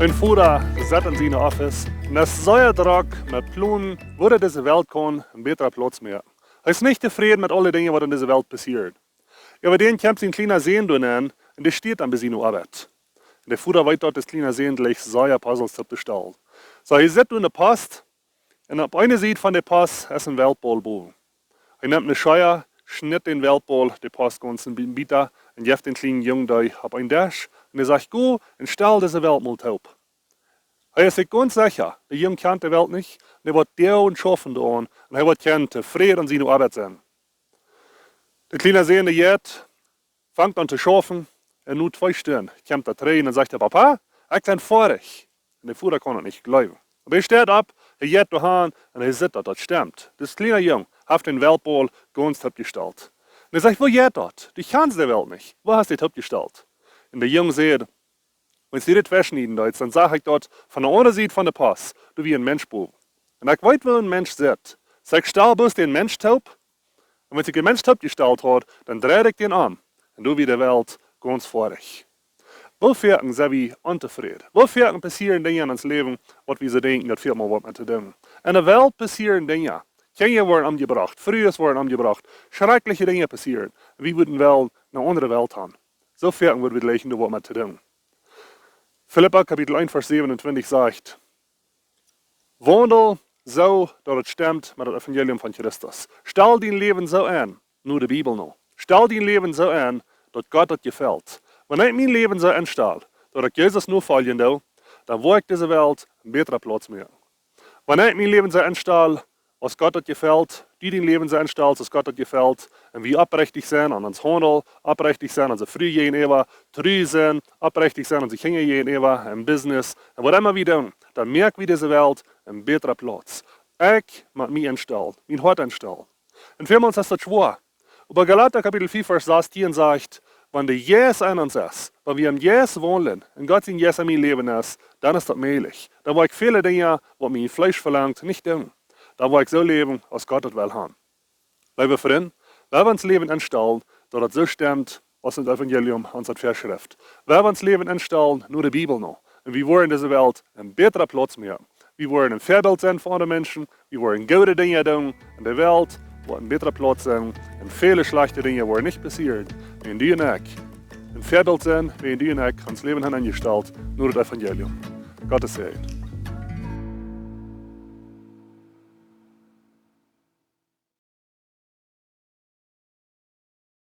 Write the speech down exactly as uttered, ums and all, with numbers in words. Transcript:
Een Voda sett en sien Office un es sea drock met plonen, woo hee dise Welt kaun een bätra Plauz moaken. Hee es nich tofräd met aule Dinja, waut en dise Welt passieren. Oba dan kjemt sien kjliena Sän doa aun un dee stieet am bie siene Oabeit. Un de Voda weet daut, dis kjliena Sän jlikjt sea Puzzles opptostalen. Soo, hee sitt doa aun de Post un opp eene Sied von de Post es een Weltbaul bowen. Hee nemt eene Schea, schnitt dän Weltbaul, de Post gaunz en bät bie un jeft dän kjlienen Jung dee opp een Desch un hee sajcht: "Go un stal dise Welt mol toop." Hee es sikj gaunz secha, de Jung kjant de Welt nich, un hee woat doa aun schaufen doonen un hee woat kjennen tofräd aun siene Oabeit sennen. De kjliena Sän, dee jeit, fangt aun to schaufen un no twee Stund kjemt hee trigj un sajcht hee: "Papa, ekj sie foadich." Un de Voda kaun daut nich jleewen. Oba hee steit opp, hee jeit doa han un hee sitt daut daut stemt. Dis kjliena Jung haft dän Weltbaul gaunz toopjestalt. Un hee sajcht: "Woo jeit daut? Du kjanst de Welt nich. Woo hast du dee toopjestalt?" Un de Jung sajcht: "Wan du dee twäschenschnieden deetst, dan sach ekj daut von de aundre Sied von de Post, doa wia een Mensch bowen. Un ekj weet, woo een Mensch sitt. Soo ekj stal bloos dän Mensch toop. Un wan ekj dän Mensch toopjestalt haud, dan dreid ekj dän om. Un doa wia de Welt gaunz foadich." Woo foaken sent wie ontofräd? Woo foaken passieren Dinja en ons Läwen, waut wie soo denkjen, daut fält mau waut met to doonen? En de Welt passieren Dinja. Kjinja woaren omjebrocht, Frues woaren omjebrocht, schrakjliche Dinja passieren. Wie wudden well eene aundre Welt han. Soo foaken wudden wie jlikjen, doa waut met to doonen. Filippa Kapitel eent, Varsch säwenuntwintich sajcht: "Waundel soo, daut et stemt met daut Evangelium von Christus." Stal dien Läwen soo aun, no de Bibel no. Stal dien Läwen soo aun, daut Gott daut jefelt. Wan ekj mien Läwen soo aunstal, daut ekj Jesus nofoljen doo, dan woa ekj dise Welt een bätra Plauz moaken. Wan ekj mien Läwen soo aunstal, aus Gott daut jefelt, du dien Läwen soo aunstalst, aus Gott daut jefelt, un wie oprechtich sent aun ons Haundel, oprechtich sent onse Fru jäajenäwa, tru sent, oprechtich sent onse Kjinja jäajenäwa, em Business, un waut emma wie doonen, dan moak wie dise Welt een bätra Plauz. Ekj mott mie aunstalen, mien Hoat aunstalen. Un välmols es daut schwoa. Oba Galata Kapitel fief Varsch sastieen sajcht: "Wan de Jeist en ons es, wan wie em Jeist waundlen, un Gott sien Jeist en mien Läwen es, dan es daut mäajlich. Dan woa ekj väle Dinja, waut mien Fleesch velangt, nich doonen. Dan woa ekj soo läwen, aus Gott daut well han." Leewe Frind, wie woaren ons Läwen aunstalen, daut et soo stemt, aus daut Evangelium ons daut väaschrift. Wie woaren ons Läwen aunstalen, no de Bibel no. Un wie woaren dise Welt een bätra Plauz moaken. Wie woaren een Väabilt sennen fa aundre Menschen. Wie woaren goode Dinja doonen. Un de Welt woat een bätra Plauz sennen. Un väle schlajchte Dinja woaren nich passieren, wan du un ekj een Väabilt sent, wan du un ekj ons Läwen han aunjestalt no daut Evangelium. Gottes Säajen.